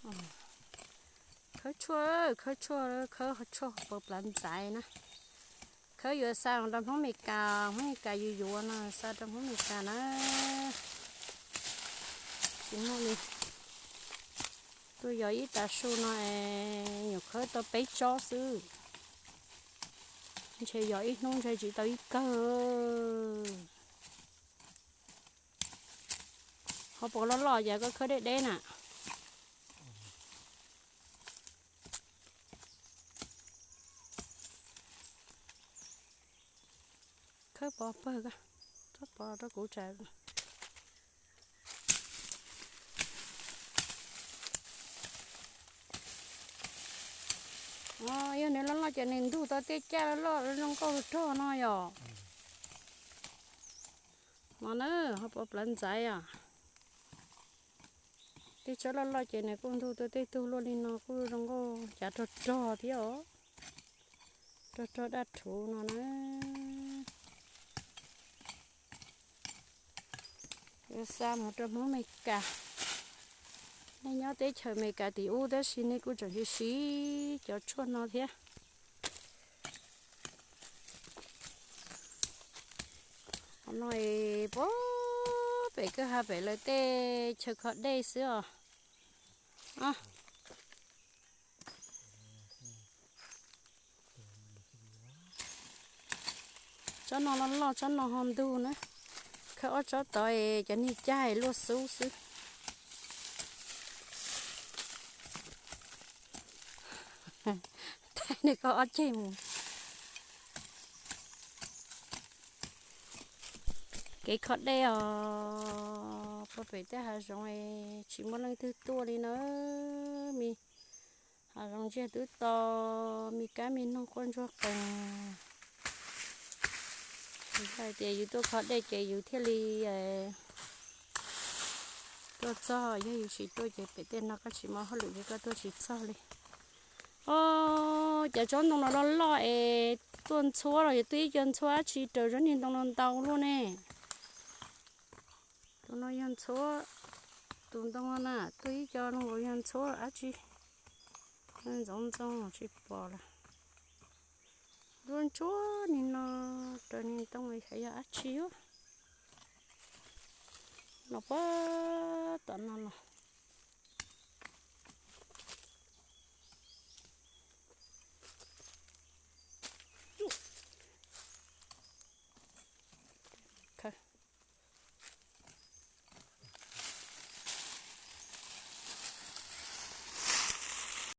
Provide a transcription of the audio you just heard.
Khawb tshuaj, khawb tshuaj, khawb tshuaj hauv paus plawv ntxaiv na. Khawb yuav xa rau Hmoob Mes Kas, Hmoob Mes Kas yuav yuav no xa rau Hmoob Mes Kas na. Tsis muaj li. Tuaj yog ib tav su no es nyuam khawb tau peb tsob xwb. Ntshe yog ib hnub ntshe tsis tau ib kawg. Hauv paus loj loj ces koj khawb deb deb na. Khawb pov pawg, txhob pov rau kuv tsam. Yog nws loj loj ces nws ntug tau tej caj loj loj zoo nkauj rog no yom. No na, hauv paus plawv ntxaiv os. Tej tsob loj loj ces nws kuj ntug tau tej tug luaj li no kuj zoo nkauj cav rog rog thiab os. Rog rog daj rhuv no na. Yuav xa mus rau Hmoob Mes Kas. Nej nyob teb chaws Mes Kas tim ub tab sis nej kuj tseem siv siv cov tshuaj no thiab. Qhov no es puag pem kwj ha pem lawv tej chaw kho dej xwb os. Tsob no loj loj, tsob no ho ntug na. Khawb ob tsob tod es cov niag cag luaj xub xwb. Thaij nej koj ob ceg mus. Kev kho dej os, puag pem tej hav zoov tsis muaj leej twg tuaj li na. Me hav zoov ntsiag twb to, me kab me noog quaj ntsuag qees. Hais tias yus tuaj kho dej ces yus thiaj li tuaj txog, yog yus tsis tuaj ces pem tej no koj tsis muaj hauj lwm ces koj tuaj tsis txog li. Os, cov tsob ntoo no loj loj es tuaj ntxhuab los yog tuaj ib co ntxhuab dab tsi raws tsob niag ntoo no ntau luaj ne. Tus no yog ntxhuab, tus ntoo no na tuaj ib co no nkaus yog ntxhuab dab tsi. Ntxoov ntxoo tsis pom lawm. Nruab ntsuab ni no raws niag ntoo xyov yog dab tsi os. Los puag tom no los